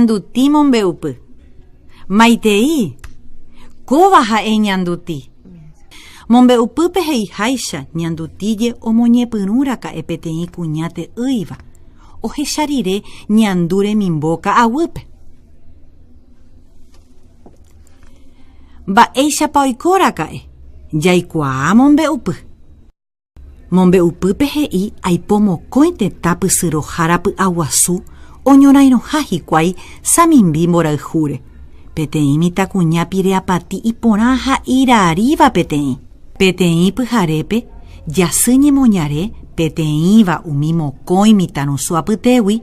Ñanduti mombe'upy. Maitei! Kóva ha'e ñanduti. Mombe'upýpe he'iháicha ñandutíje omoñepyrũraka'e peteĩ kuña te'ýiva, ohecha rire ñandu remimbo ka'aguýpe. Mba'éichapa oikóraka'e? Jaikuaa mombe'upy. Mombe'upýpe he'i aipo mokõi tetã pysyrohára py'aguasu oñorairõha hikuái samimbi mborayhúre, peteĩ mitãkuña pireapati iporã ha iraríva peteĩ. Peteĩ pyharépe, jasy ñemoñare peteĩva umi mokõi mitãrusu apytégui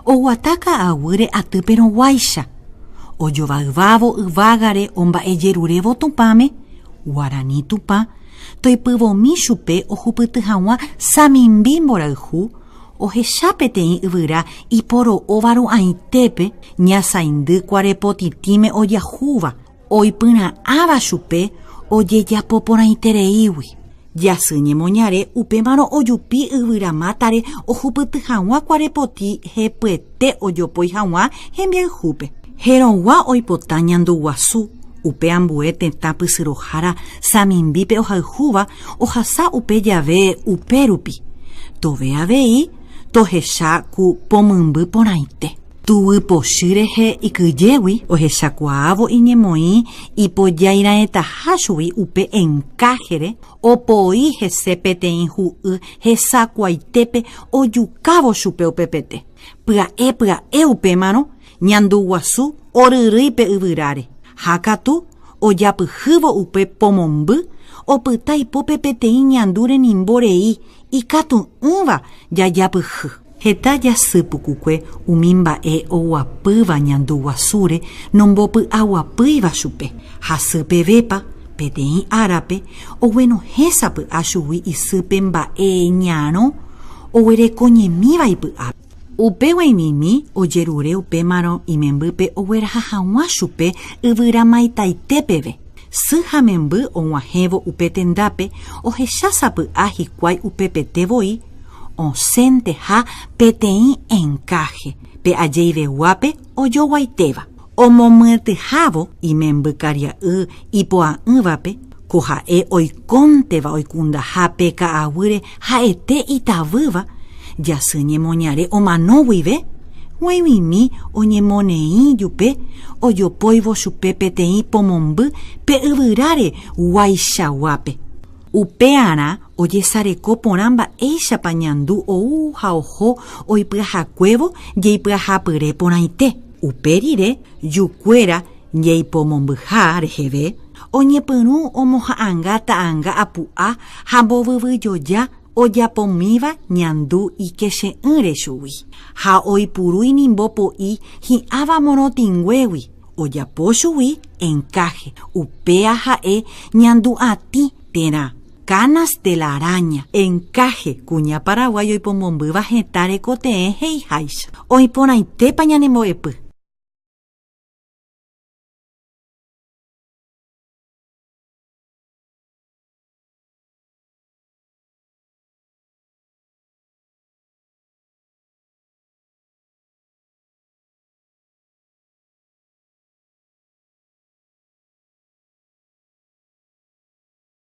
oguata ka'aguýre atýperõguáicha, ojovayvávo yvágare omba'ejerurévo Tupãme, Guarani Tupã, toipyvomi chupe ohupyty hag̃ua samimbi mborayhu, ohecha peteĩ yvyra iporo'óva ru'ãitépe ñasaindy kuarepotitĩme ojahúva, oipyra'ãva chupe ojejapo porãitereígui. Jasy ñemoñare upémarõ ojupi yvyra mátare ohupyty hag̃ua kuarepoti hepyete ojopói hag̃ua hembiayhúpe. Herõgua oipota ñandu guasu, upe ambue tetã pysyrohára samimbípe ohayhúva ohasa upe jave upérupi, tove avei tohecha ku pomymby porãite. Tuguy pochy rehe ikyjégui ohechakuaávo iñemoĩ ipojairaẽtaha chugui upe enkáhere, opoi hese peteĩ hu'y hesakuaitépe ojukávo chupe upepete. Pya'e pya'e upémarõ Ñandu guasu oryrýi pe yvyráre, ha katu ojapyhývo upe pomomby opyta ipópe peteĩ ñandu renimbo rei ikatu'ỹva jajapyhy. Heta jasy pukukue umi mba'e oguapýva ñandu guasúre nombopy'aguapýiva chupe, hasy pevépa, peteĩ árape, oguenohẽ sapy'a chugui isýpe mba'e ñarõ oguerekoñemíva ipy'ápe. Upe guãimimi ojerure upémarõ imembýpe ogueraha hag̃ua chupe yvyramaitaite peve. Sy ha memby og̃uahẽvo upe tendápe ohecha sapy'a hikuái upepete voi osẽnteha peteĩ enkáhe pe ajeiveguápe ojoguaitéva. Omomyetyhávo imemby karia'y ipo'a'ỹvape, ko ha'e oikónteva oikundaha pe ka'aguýre ha'ete itavýva, jasy ñemoñare omano guive, g̃uaig̃uimi oñemoneĩ jupe ojopóivo chupe peteĩ pomomby pe yvyráre guaichaguápe. Upearã ojesareko porã mba'éichapa ñandu ou ha oho oipyahakuévo jeipyahapyre porãite. Upe rire jukuéra jeipomombyha reheve oñepyrũ omoha'ãnga ta'ãnga apu'a ha mbovyvyjoja ojapomíva ñandu ikeche'ỹre chugui ha oipuru inimbo po'i hi'ãva morotĩnguégui ojapo chugui enkáhe, upéa ha'e ñandu atĩ térã canas de la araña, enkáhe, kuña paraguái oipomombýva hetã rekotee he'iháicha. Oĩporãitépa ñanembo'epy.